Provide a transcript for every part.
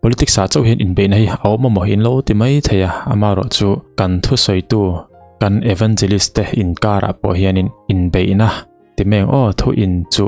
Politics ah chauh hian inbeihna hi a awm amaw in lo ti mai thei a, amaherawhchu kan thusawitu kan evangelist te inkarah pawh hianin inbeihna ti mai ang aw thu in chu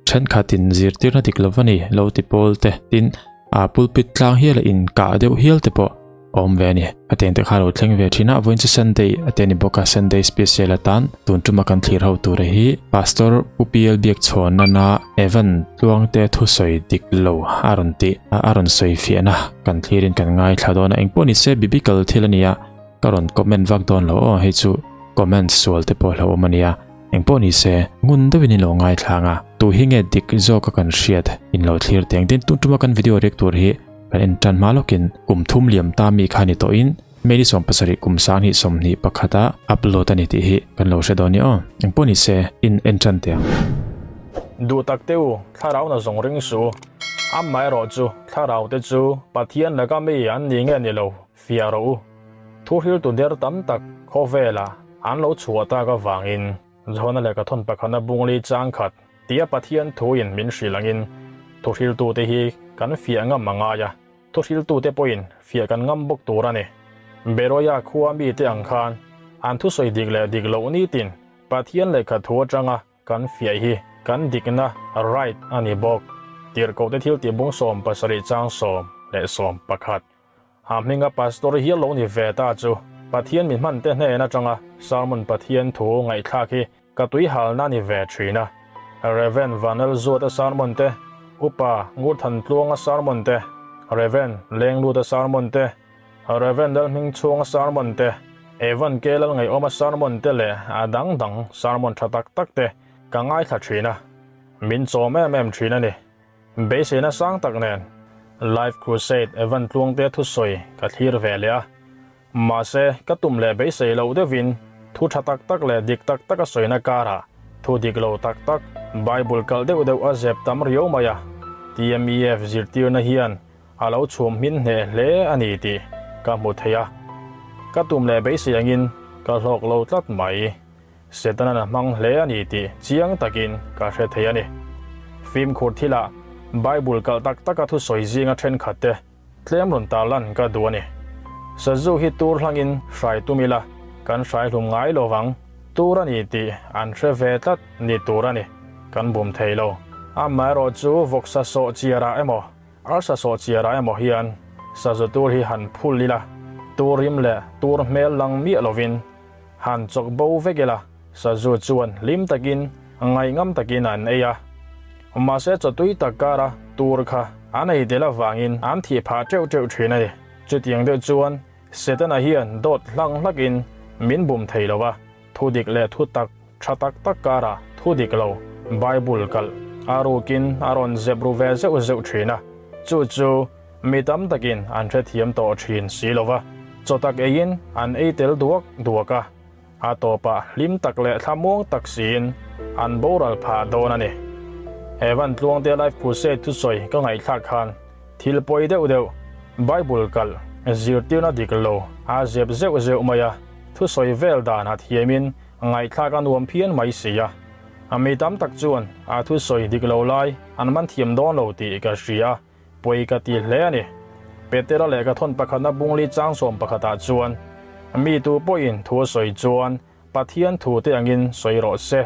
thenkhatin zirtirna dik lo va ni lo ti pawl te tin ah pulpit tlang hial a inkah deuh hial te pawh a awm ve a ni. Hetiang te kha lo thleng ve thin a, vawiin chu Sunday a te a ni bawk a, Sunday special atan tun tuma kan thlir ho tura hi Pastor Pu PL Biakchhawn nana Evan Tluangte thusawi dik lo a rawn tih a rawn sawi fiahna kan thlirin kan ngaithla dawn a, engpawh ni se biblical thil a nia ka rawn comment vak dawn lo aw, hei chu comment sual te pawh hlauhawm a nia, engpawh ni se ngun deuhin in lo ngaithla ang a, tu hi nge dik zawka kan hriat in lo thlir teng tin tun tuma kan video rek tur hi Kan en tan hma lawkin kum thum liam ta mi kha ni tawhin May ni 17 kum 2021 a upload a ni tih hi kan lo hre dawn ni aw. Engpawh ni se in en tan teh ang. Duh tak te u, thlarau na zawng ring suh u. Amaherawh chu, thlarau te chu Pathian laka mi an ni nge ni lo, fiah rawh u. Thuhriltu der tam tak khawvelah an lo chhuah tak avangin Johana lehkha thawn pakhana bungli chang khat tia Pathian thuin min hrilh angin thuhriltute hi kan fiah ngam a ngai a, thuhriltute pawhin fiah kan ngam bawk tur a ni. Beroia khua mite ang khan an thusawi dik leh dik loh nitin Pathian lehkha thu atanga kan fiah hi kan dikna, right, a ni bawk. Tirhkohte thil tih bung 70 chang 11. A hminga pastor hial lo ni ve ta chu Pathian mi hmante hnen atanga sermon Pathian thu ngaihthlak hi ka tui halna ni ve thin a. Rev. Vanel Zuata sermon te, Upa Ngurthantluanga sermon te, Rev. Lengluta sermon te, Rev. Lalhmingchhunga sermon te, Evan K. Lalngaihawma sermon te leh a dang dang sermon tha tak tak te ka ngaithla thin a, min chawm em em thin a ni. Beiseina sang tak nen Life Crusade Evan Tluangte thusawi ka thlir ve leh a, mahse ka tum leh beisei loh deuhin thu tha tak tak leh dik tak tak a sawina karah thu dik lo tak tak Bible kalh deuh deuh a zep tam riau mai a, TMEF zirtirna hian a lo chhum hmin hneh hle a ni tih ka hmu thei a, ka tum leh beisei angin ka hlawk lo tlat mai. Setanan a hmang hle a ni tih chiang takin ka hre thei a ni. Fimkhur thilah Bible kalh tak taka thusawi zinga thenkhat te tlem rawn tarlan ka duh a ni. Sazu hi tur hlangin hrai tum ila kan hrai hlum ngai lo vang. Tur a ni tih an hre ve tlat ni tur a ni. Kan bum thei lo. Amaherawhchu vawksa sawh chiarah emaw Arsa sawh chiarah emaw hian sazu tur hi han phul ila, tur rim leh tur hmel lang miah lovin han chawk bo vek ila, sazu chuan hlim takin, ngaihngam takin an ei a. Mahse chawtui tak kara tur kha an ei tel avangin an thih phah teuh teuh thin a ni. Chutiang deuh chuan Setana hian dawt hlang hlakin min bum thei lo a, thu dik leh thu tak tha tak tak kara thu dik lo Bible kalh a rukin a rawn zep ru ve zeuh zeuh thin a, chu chu mi tam takin an hrethiam tawh thin si lo va, chaw tak eiin an ei tel duak duak a, a tawpah hlim tak leh thlamuang tak siin an boral phah dawn a ni. Evan Tluangte Life Crusade thusawi ka ngaihthlak khan thil pawi deuh deuh Bible kalh zirtirna dik lo a zep zeuh zeuh mai a, thusawi vel dan a thiamin ngaihthlak a nuam phian mai si a. Mi tam tak chuan a thusawi dik lo lai an man thiam dawn lo tih ka hria a, pawi ka ti hle a ni. Petera lehkha thawn pakhatna bungli chang 11 ah chuan, Mi tu pawhin thu a sawi chuan Pathian thu te angin sawi rawh se,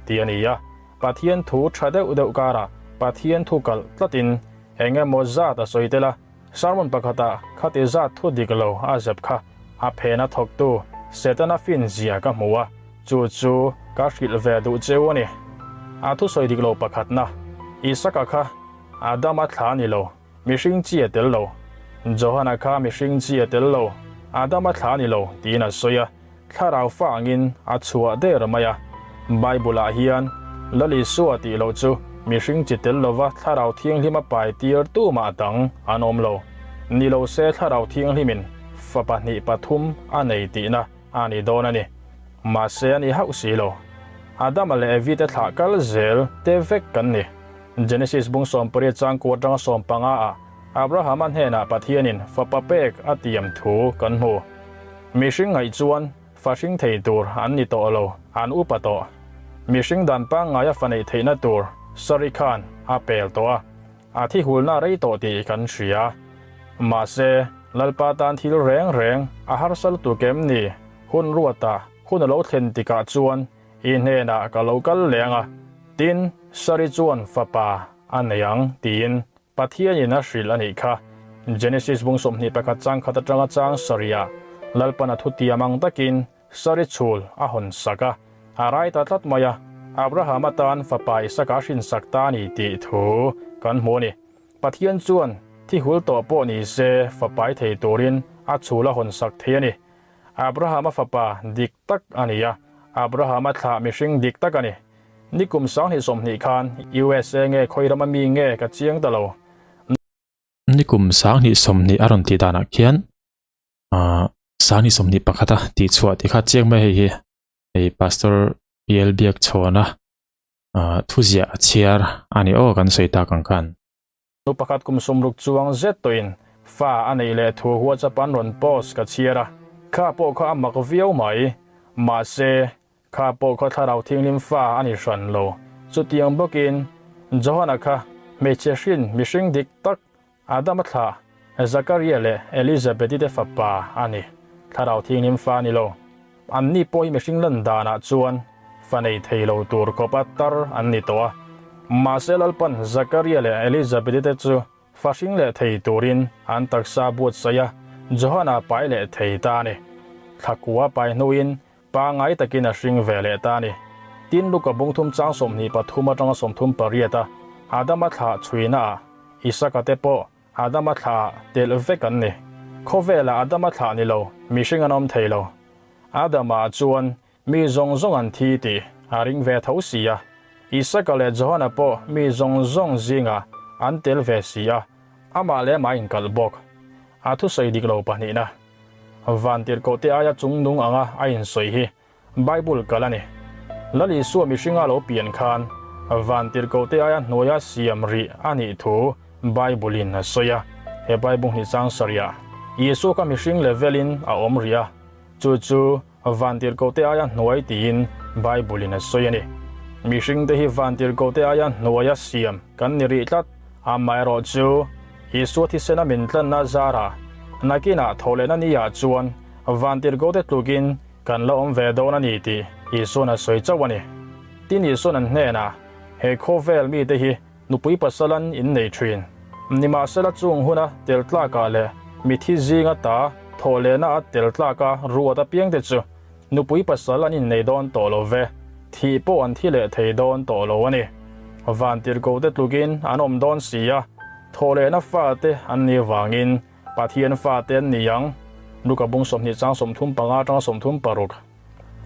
tih a ni a. Pathian thu tha deuh deuh karah Pathian thu kalh tlatin eng emaw zat a sawi tel a, Sermon pakhatah khati zat thu dik lo a zep kha a phena thawktu Setana fin zia ka hmu a, chu chu ka hrilh ve duh cheu a ni. A thusawi dik lo pakhatna, Isaka kha Adama thla ni lo, mihring chi a tel lo. Johana kha mihring chi a tel lo, Adama thla ni lo tiin a sawi a, thlarau fa angin a chhuah der mai a. Bible-ah hian Lal Isua tih loh chu mihring chi tel lova thlarau thianghlima pai tir tumah dang an awm lo. Ni lo se thlarau thianghlimin fa pahnih pathum a nei tihna a ni dawn a ni. Mahse a ni hauh si lo. Adama leh Evi te thlah kal zel te vek kan ni. Genesis bung 18 chang kua atanga 15 ah Abrahama hnenah Pathianin fapa pek a tiam thu kan hmu. Mihring ngaih chuan fa hring thei tur an ni tawh lo, an upa tawh. Mihring dan pangngaia fa neih theihna tur Sari khan a pel tawh a, a thi hulna rei tawh tih kan hria. Mahse, Lalpa tan thil reng reng a harsa lutuk em ni? Hun ruata hun a lo thlen tikah chuan i hnenah ka lo kal leng a, tin, Sari chuan fapa a nei ang, tiin Pathianin a hrilh a nih kha. Genesis bung 21 chang khat atanga chang sarihah Lalpan a thutiam ang takin Sari chhul a hawn sak a, a rai ta tlat mai a, Abraham atan fapa Isaka a hrinsak ta a ni tih thu kan hmu a ni. Pathian chuan thi hul tawh pawh ni se fapai thei turin a chhul a hawn sak thei a ni. Abrahama fapa dik tak a ni a, Abrahama thlah mihring dik tak a ni. Nikum 2020 khan USA nge khawi rama mi nge ka chiang ta lo. Nikum 2020 a rawn tih danah khian ah 2021 a tih chhuah tih kha chiang mai hei hi hei Pastor PL Biakchhawna ah thuziah a chhiar a ni aw kan sawi tak ang khan. Nu pakhat kum sawmruk chuang zet tawhin fa a neih leh thu WhatsApp an rawn post ka chhiar a, kha pawh kha a mak viau mai. Mahse, kha pawh kha thlarau thianghlim fa a ni hran lo. Chutiang bawkin Johana kha hmeichhe hrin mihring dik tak Adama thlah Zakaria leh Elizabeth-i te fapa a ni. Thlarau thianghlim fa a ni lo. Anni pawh hi mihring lan danah chuan fa nei thei lo tur khawpa tar an ni tawh a. Mahse Lalpan Zakaria leh Elizabeth-i te chu fa hring leh thei turin an taksa buatsaih a, Johana pai leh thei ta a ni. Thlakua pai hnuin pangai takin a hring ve leh ta a ni. Tin, Luka bungthum chang 23 atanga 38 a Adama thlah chhuinaah Isaka te pawh Adama thlah telh vek an ni. Khawvelah Adama thlah ni lo, mihring an awm thei lo. Adama chuan mi zawng zawng an thi tih a ring ve tho si a. Isaka leh Johana pawh mi zawng zawng zingah an tel ve si a, amah leh amah inkalh bawk. A thusawi dik lo pahnihna. Vantirhkohte aia chungnung anga a insawi hi Bible kal a ni. Lal Isua mihringa lo pian khan vantirhkohte aia hnuaia siam rih a nih thu Bible in a sawi a. He Bible hnih chang sarihah Isua kha mihring level in a awm rih a, chu chu vantirhkohte aia hnuai tiin Bible in a sawi a ni. Mihringte hi vantirhkohte aia hnuaia siam kan ni rih tlat, amaherawh chu Isua thisena min tlanna zarah nakinah thawhlehna niah chuan vantirhkohte tlukin Kan la awm ve dawn a ni tih Isuan a sawi chauh a ni. Tin Isuan an hnenah, He khawvel mite hi nupui pasal an innei thin. Nimahsela chung huna tel tlakah leh mithi zinga ta thawh lehna a tel tlaka ruat apiangte chu nupui pasal an innei dawn tawh lo ve, thih pawh an thi leh thei dawn tawh lo a ni. Vantirhkohte tlukin an awm dawn si a, thawh lehna fate an nih vangin Pathian fate an ni ang. Luka bung 20 chang 35 atanga 36.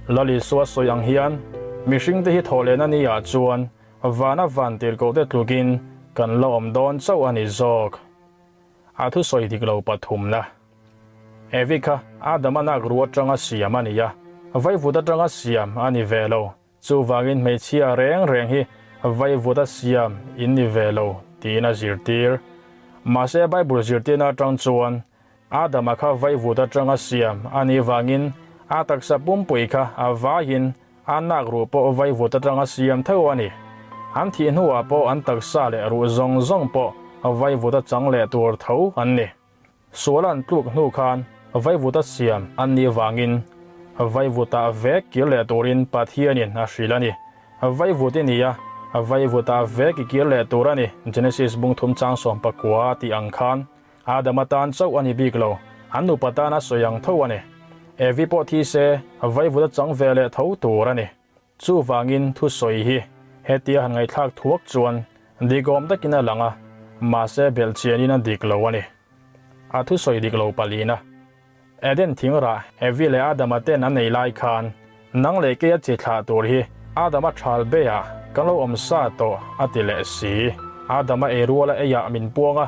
Lal Isua sawi ang hian, mihringte hi thawh lehna ni ah chuan vana van tirhkohte tlukin kan la awm dawn chauh a ni zawk. A thusawi dik lo pathumna. Evi kha Adama nak ru atanga siam a ni a, vaivut atanga siam a ni ve lo. Chuvangin hmeichhia reng reng hi vaivut a siam in ni ve lo tiin a zirtir. Mahse Bible zirtirna atang chuan Adama kha vaivut atanga siam a nih vangin a taksa pumpui kha a vaiin a nak ruh pawh vaivut atanga siam tho a ni. An thih hnuah pawh an taksa leh ruh zawng zawng pawh vaivut a chang leh tur tho an ni. Sual an tluk hnu khan vaivuta siam an nih vangin vaivutah vek kir leh turin Pathianin a hrilh a ni. Vaivut i ni a, vaivutah vek i kir leh tur a ni, Genesis bung thum chang 19 tih ang khan Adama tan chauh a ni bik lo, an nupa tana sawi ang tho a ni. Evi pawh thi se vaivuta chang ve leh tho tur a ni. Chuvangin thusawi hi hetia han ngaihthlak thuak chuan dikawm takin a lang a, mahse belhchianin a dik lo a ni. A thusawi dik lo palina. Eden thingrah Evi leh Adama ten an ei lai khan nang leh keia chi thlah tur hi Adama thal beiah kan lo awm sa tawh a ti leh si. Adama ei ruala eiah min puang a,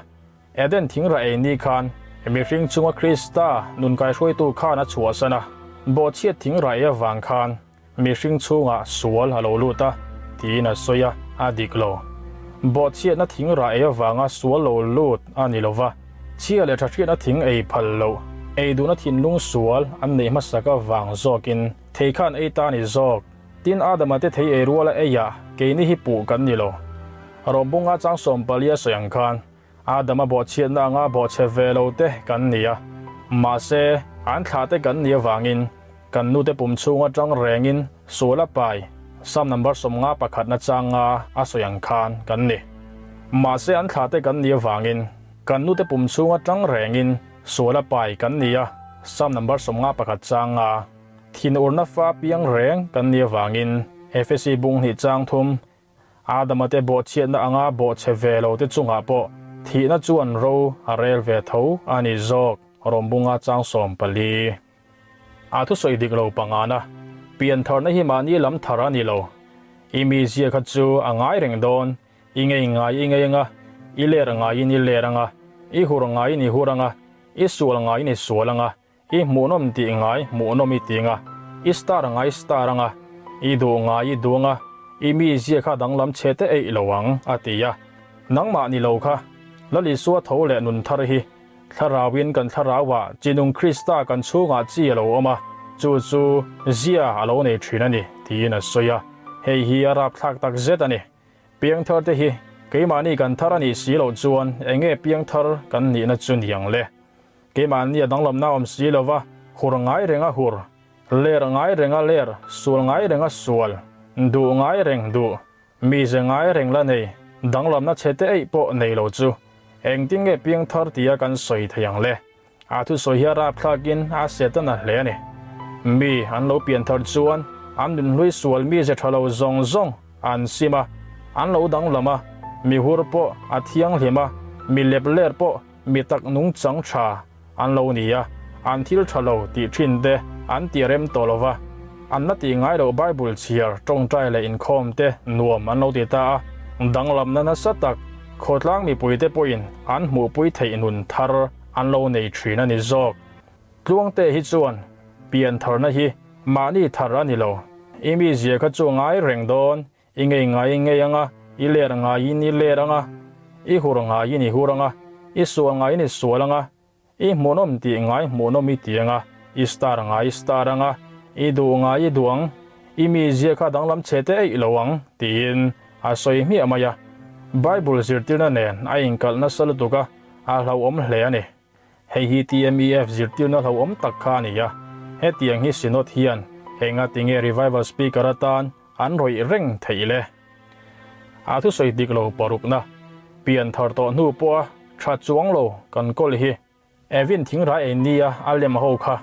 Eden thingrah ei ni khan mihring chunga Krista nun kaihruaitu khan a chhuahsan a, bawhchhiat thingrah ei avang khan Mihring chhungah sual a lo lut a, tiin a sawi a, a dik lo. Bawhchhiatna thing rah ei avanga sual lo lut a ni lo va, chhia leh thahriatna thing ei phal loh, ei duhna thinlung sual an neih hmasak avang zawkin thei khan ei ta ni zawk. Tin, Adama te thei ei ruala eiah keini hi puh kan ni lo. Rawhbunga chang 14 a sawi ang khan. Adama bawhchhiatna anga bawhchhe ve lo te kan ni a, mahse, an thlah te kan nih avangin kan nute pum chhung atang rengin sual a pai, Psalm number 50 pakhatna changa a sawi ang khan kan ni. Mahse, an thlah te kan nih avangin kan nute pum chhung atang rengin sual a pai kan ni a, Psalm number 51 changa thinurna fa piang reng kan nih avangin Efesi bung hnih chang thum Adama te bawhchhiatna anga bawhchhe ve lo te chungah pawh thihna chuan ro a rel ve tho a ni zawk, Rawmbunga chang 14. A thusawi dik lo pangana, piantharna hi mahni lam thar a ni lo. I mizia kha chu a ngai reng dawn, i ngei ngai i ngei anga, i ler ngaiin i ler anga, i hur ngaiin i hur anga, i sual ngaiin i sual anga, I hmuhnawm tih ngai hmuhnawm i ti anga, i star ngai star anga, i duh ngai i duh anga, i mizia kha danglam chhe te eih lo ang, a ti a. Nangmah ni lo kha, Lal Isua tho leh nun thar hi, Thlarauin kan thlarauah Chinung Krista kan chhungah chi a lo awm a, chu chu zia a lo nei thin a ni, tiin a sawi a. Hei hi a rapthlak tak zet a ni. Piangthar te hi keimahni kan thar a nih si loh chuan enge piangthar kan nihna chu niang le? Keimahni a danglamna awm si lova, hur ngai reng a hur, ler ngai reng a ler, sual ngai reng a sual, duh ngai reng duh, mize ngai reng la nei, danglamna chhe te eih pawh nei lo chu engtin nge piangthar tia kan sawi thei ang le? A thusawi hi a rapthlakin a Setana hle a ni. Mi an lo pianthar chuan an nunhlui sual mize tha lo zawng zawng an sim a, an lo danglam a, mi hur pawh a thianghlim a, mi lep ler pawh mi tak nungchang tha an lo ni a, an thil tha lo tih thin te an ti rem tawh lo va, an la tih ngai loh Bible chhiar tawngtai leh inkhawm te nuam an lo ti ta a, danglamna nasa tak khawtlang mipuite pawhin an hmuhpui theih nun thar an lo nei thin a ni zawk. Tluangte hi chuan pian tharna hi mahni thar a ni lo, i mizia kha chu ngai reng dawn, i ngei ngai i ngei anga, i ler ngaiin i ler anga, i hur ngaiin i hur anga, i sual ngaiin i sual anga, i hmuhnawm tih ngai hmuhnawm i ti anga, i star ngai i star anga, i duh ngai i duh ang, i mizia kha danglam chhe te eih lo ang, tiin a sawi hmiah mai a. Bible zirtirna nen a inkalh nasa lutuk a, a hlauhawm hle a ni. Hei hi TMEF zirtirna hlauhawm tak kha a ni a, hetiang hi Synod hian enga tinge Revival Speaker atan an rawih reng theih le? A thusawi dik lo parukna, pian thar tawh hnu pawha tha chuang lo kan kawl hi Evin thingrai ei nia a lem ho kha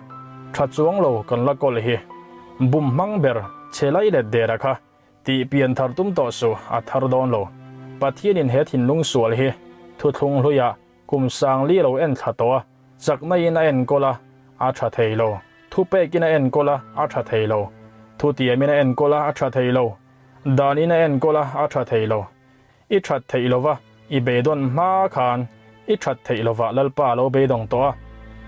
tha chuang lo kan la kawl hi bum hmang ber chhe lai let dera kha Tih pian thar tum tawh suh, a thar dawn lo. Pathianin he thinlung sual hi thuthlung hluiah kum sangli lo en thla tawh a, chaknaiin a enkawl a, a tha thei lo. Thupekin a enkawl a, a tha thei lo. Thutiamin a enkawl a, a tha thei lo. Danin a enkawl a, a tha thei lo. I that theih lova i beidawn hma khan i that theih lovah Lalpa a lo beidawng tawh a,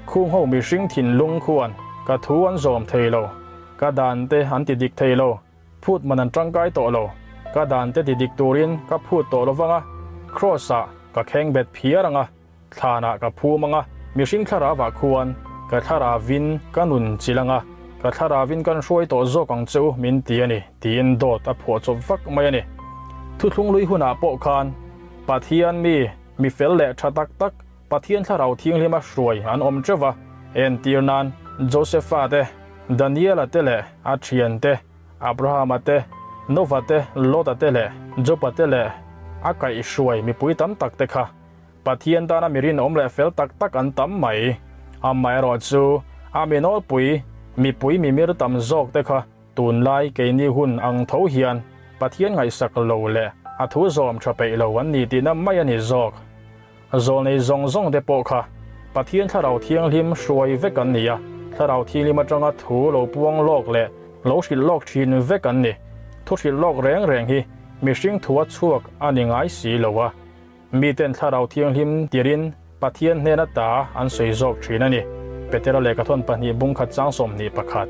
khung ho mihring thinlung khuan ka thu an zawm thei lo, ka dan te an ti dik thei lo. Phut man an tangkai tawh lo. Ka dan te ti dik turin ka phut tawh lo vang a, Kraws ah ka kheng bet phiar ang a, thlan ah ka phum ang a, mihring thlarau ah khuan ka thlaravin ka nun chilh ang a, ka thlaravin kan hruai tawh zawk ang che u min ti a ni, tiin dawt a phuah chawp vak mai a ni. Thuthlung lui hunah pawh khan Pathian mi, mi fel leh tha tak tak, Pathian thlarau thianghlima hruai an awm teuh va, entir nan Josepha te, Daniela te leh a thian te, Abrahama te, Nova te, Lota te leh Jopa te leh a kaihhruai mipui tam tak te kha Pathian tana mi rinawm leh fel tak tak an tam mai. Amaherawh chu a mi nawlpui mipui mimir tam zawk te kha tunlai keini hun ang tho hian Pathian ngaihsak lo leh a thu zawm tha peih lo an ni tihna mai a ni zawk. Zawlnei zawng zawng te pawh kha Pathian Thlarau Thianghlim hruai vek an ni a, Thlarau Thianghlim atanga thu lo puang lawk leh lo hrilh lawk thin vek an ni. Thu hrilh lawk reng reng hi mihring thua chhuak a ni ngai si lo a, miten Thlarau Thianghlim tirin Pathian hnena ta an sawi zawk thin a ni. Petera lehkhathawn pahnih bungkhat chang 21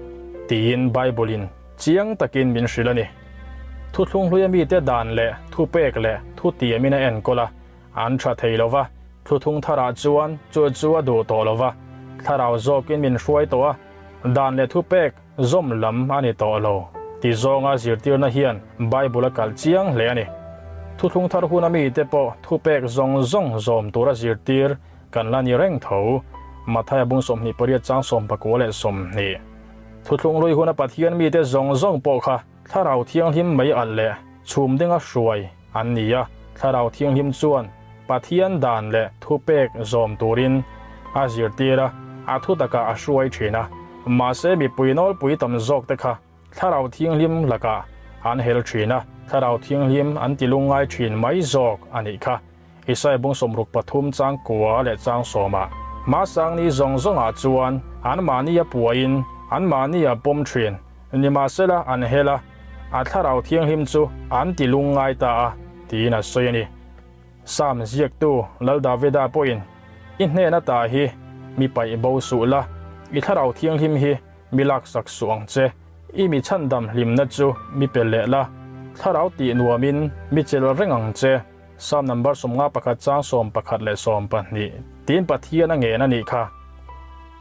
tiin Bible-in chiang takin min hrilh a ni. Thuthlung hluia mite dan leh thupek leh thutiamin a enkawl a, An tha thei lo va, thluthung tharah chuan chu chu a duh tawh lo va, thlarau zawkin min hruai tawh a, dan leh thupek zawm lam a ni tawh lo, ti zawnga zirtirna hian Bible a kalh chiang hle a ni. Thuthlung thar huna mite pawh thupek zawng zawng zawm tura zirtir kan la ni reng tho. Mathaia bung 28 chang 19 leh 20. Thuthlung hlui huna Pathian mite zawng zawng pawh kha Thlarau Thianghlim mei alh leh chhum dinga hruai an ni a. Thlarau Thianghlim chuan Pathian dan leh thupek zawm turin a zirtir a, a thutakah a hruai thin a. Mahse mipui nawlpui tam zawkte kha Thlarau Thianghlim lakah an hel thin a, Thlarau Thianghlim an ti lungngai thin mai zawk a nih kha. Isaiah bung 63 chang kua leh chang sawmah, Hmasangni zawng zawngah chuan anmahni a puaiin anmahni a pawm thin, nimahsela an hel a, a Thlarau Thianghlim chu an ti lungngai ta a, tiin a sawi a ni. Psalm ziaktu Lal Davida pawhin, I hnen ata hi mi paih bo suh la, i Thlarau Thianghlim hi Mi laksak suh ang che, i mi chhandam hlimna chu mi pe leh la, thlarau tih nuamin mi chel reng ang che, Psalm number 51 chang 11 leh 12, tiin Pathian a ngen a nih kha.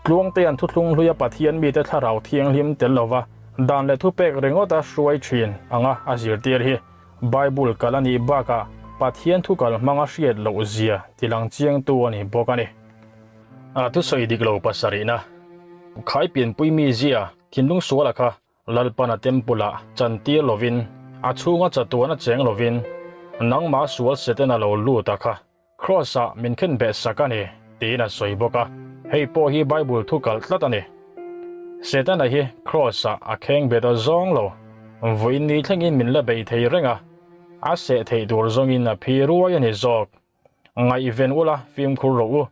Tluangtea'n thuthlung hluia Pathian mite thlarau thianghlim tel lova dan leh thupek ringawta hruai thin anga a zirtir hi Bible kal a nih bakah Pathian thu kal hmanga hriat loh zia tilang chiangtu a ni bawk a ni. A thusawi dik lo pasarihna khai pianpui mi zia thinlung suala kha Lalpana temple ah chantir lovin a chhunga chatuan a cheng lovin nangmah sual Setana lo lut a kha Cross ah min khen beh sak a ni tiin a sawi bawk a, hei pawh hi Bible thu kalh tlat a ni. Setana hi Cross ah a kheng bet a zawng lo, vawiin ni thlengin min la bei thei reng a, a seh theih tur zawngin a phi ruai a ni zawk. Ngaihven ula fimkhur rawh u.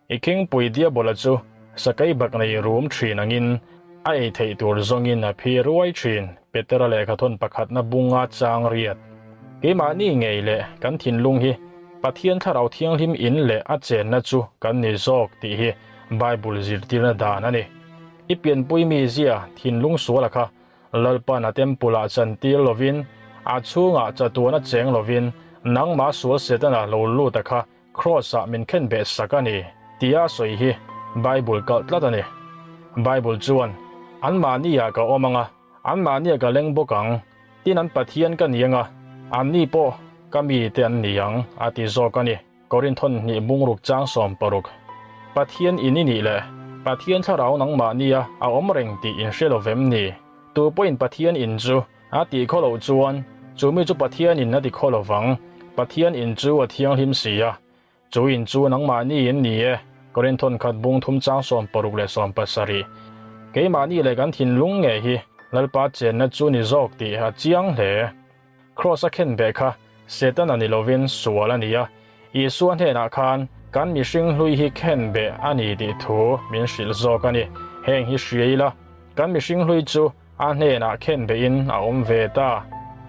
I khingpui diabola chu sakei bak nei rum thin angin a ei theih tur zawngin a phi ruai thin, Petera lehkhathawn pakhatna bunga chang riat. Keimahni ngei leh kan thinlung hi Pathian Thlarau Thianghlim in leh a chenna chu kan ni zawk tih hi Bible zirtirna dan a ni. I pianpui mizia thinlung suala kha Lalpan a temple-ah chantir lovin, a chhungah chatuan a cheng lovin, nangmah sual Setana lo lut a kha Kraws-ah min khen beh sak a ni, tia a sawi hi Bible kalh tlat a ni. Bible chuan, Anmahni-ah ka awm ang a, anmahni-ah ka leng bawk ang, tin an Pathian ka ni ang a, anni pawh ka mite an ni ang, a ti zawk a ni. Korinthon hnih bungruk chang 60. Pathian in i nih leh Pathian thlarau nangmah nia a awm reng tih in hre lo vem ni? Tu pawhin Pathian in chu a tih khaw loh chuan chu mi chu Pathian in a ti khaw lo vang. Pathian in chu a thianghlim si a, chu in chu nangmah ni in ni e. Korinthon khat bung thum chang 60 leh 70. Keimahni leh kan thinlung nge hi Lalpa chenna chu ni zawk tih a chiang hle. Kraws a khen beh kha Setana ni lovin sual a ni a, Isua hnenah khan kan mihring hlui hi khen beh a ni tih thu min hrilh zawk a ni. Heng hi hria ila, kan mihring hlui chu a hnenah khen behin a awm ve ta.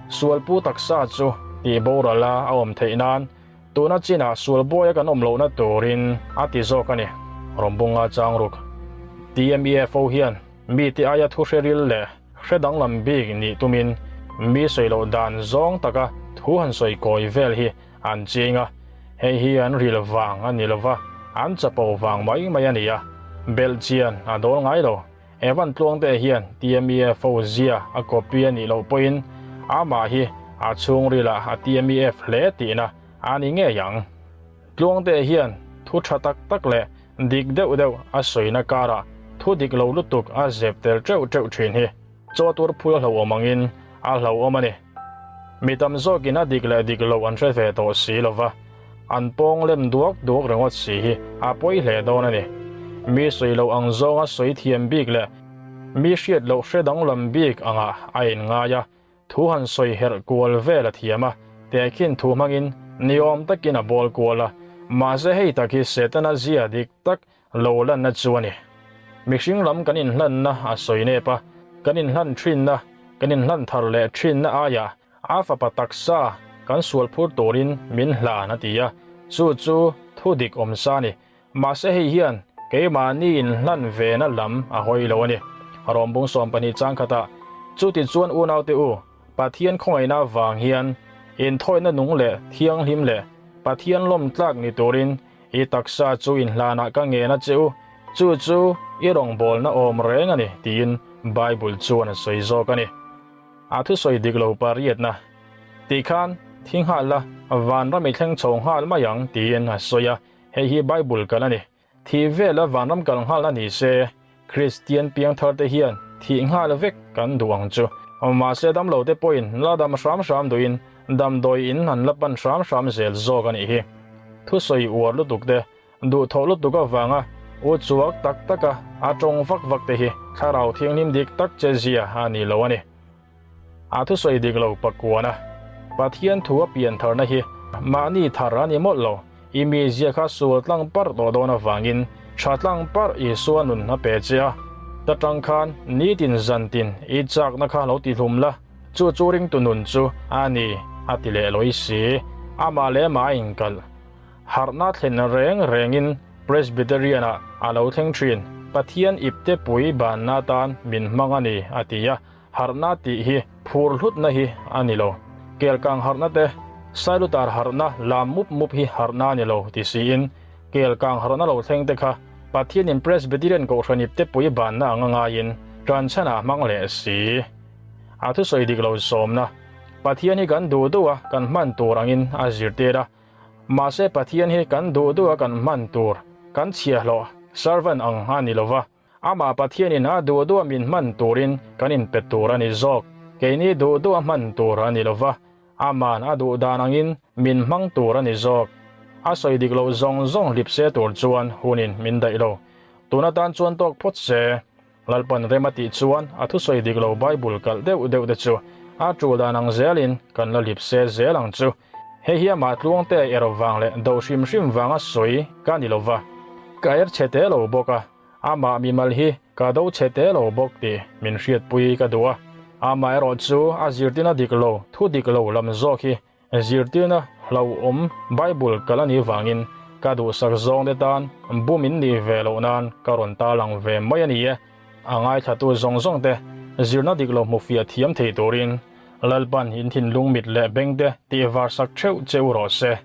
Sual pu taksa chu tih boral a a awm theih nan tuna chinah sual buaia kan awm lohna turin a ti zawk a ni. Rawmbunga changruk TMEFO hian mite aia thu hre ril leh Hre danglam bik nih tumin mi sawi loh dan zawng taka thu han sawi kawi vel hi an ching a, hei hi an ril vang a ni lova, an chapo vang mai mai a ni a, belh chian a dawl ngai lo. Evan Tluangte hian TMEFO zia a copy a nih loh pawhin amah hi a chhungrilah a TMEF hle tihna a ni ngei ang. Tluangte hian thu tha tak tak leh dik deuh deuh a sawina karah thu dik lo lutuk a zep tel teuh teuh thin hi chaw tur phul a hlauhawm angin a hlauhawm a ni. Mi tam zawkin a dik leh dik loh an hre ve tawh si lova, an pawng lem duak duak ringawt si hi a pawi hle dawn a ni. Mi sawi loh ang zawnga sawi thiam bik leh mi hriat loh hre danglam bik angah a inngai a, Thu han sawi herh kual vel a thiam a, tehkhin thu hmangin niawm takin a bawl kual a, mahse hei tak hi Setana zia dik tak lo lanna chu a ni. Mihring lam kan inhlanna a sawi nep a, kan inhlan thinna, kan inhlan thar leh thinna aiah a fapa taksa kan sual phur turin min hlan a ti a, chu chu thu dik awm sa a ni. Mahse hei hian keimahni inhlan vena lam a hawi lo a ni. Rawmbung 12 chang khatah, Chuti chuan unaute u, Pathian khawngaihna avang hian inthawihna nung leh thianghlim leh Pathian lawm tlak ni turin i taksa chu inhlanah ka ngen a che u, chu chu i rawngbawlna awm reng a ni, tiin Bible chuan a sawi zawk a ni. A thusawi dik lo pariatna tih khan. Thi nghal la, vanram i thleng chho nghal mai ang, tiin a sawi a. Hei hi Bible kal a ni. Thih vela vanram kal nghal a ni se, Kristian piangthar te hian thih nghal vek kan duh ang chu. Mahse damlo te pawhin la dam hram hram duhin damdawi in an la pan hram hram zel zawk a nih hi. Thusawi uar lutuk te, duhthawh lutuk avanga u chuak tak taka a tawng vak vak te hi thlarau thianghlim dik tak che zia a ni lo a ni. A thusawi dik lo pakuana Pathian thu a pian tharna hi mahni thar a ni mawlh lo. I mizia kha sual tlang parh tawh dawn avangin tha tlang parh Isua nun a pe che a. Ta tang khan nitin zantin i chakna kha lo ti hlum la, chu chu ringtu nun chu a ni a ti leh lawi si. Amah leh amah a inkalh. Harhna thlen reng rengin Presbyterian-ah a lo thleng thin. Pathian ipte pui banna atan min hmang a ni a ti a. Harhna tih hi phur hlutna hi a ni lo. Kelkang harhna te, Sailutar harhna lam mup mup hi harhna a ni lo ti siin, kelkang harhna lo thleng te kha Pathianin Presbyterian Kohhran ipte pui banna anga ngaiin tanchhanah hmang leh si. A thusawi dik lo sawmna, Pathian hi kan duh duh a kan hman tur angin a zirtir a. Mahse Pathian hi kan duh duh a kan hman tur, kan chhiahhlawh, servant, ang a ni lova. Amah Pathianin a duh duh a min hman turin kan inpe tur a ni zawk. Keini duh duh a hman tur a ni lova, ama'n a duh dan angin min hmang tur a ni zawk. A sawi dik loh zawng zawng hlip se tur chuan hunin min daih lo. Tun atan chuan tawk phawt se. Lalpan rem a tih chuan a thusawi dik lo Bible kalh deuh deuh te chu a tul dan ang zelin kan la hlip se zel ang chu. Hei hi amah tluangte erawh vang leh do hrim hrim vanga sawi ka ni lova, ka er chhe te lo bawk a. Amah mimal hi ka do chhe te lo bawk tih min hriatpui ka duh a, amaherawh chu a zirtirna dik lo, thu dik lo lam zawk hi zirtirna hlauhawm Bible kal a nih vangin ka duhsak zawngte tan bum in nih ve loh nan ka rawn tarlang ve mai a ni e. A ngaithlatu zawng zawng te zirna dik lo hmu fiah thiam thei turin Lalpan in thinlung mit leh bengte tihvar sak theuh che u rawh se.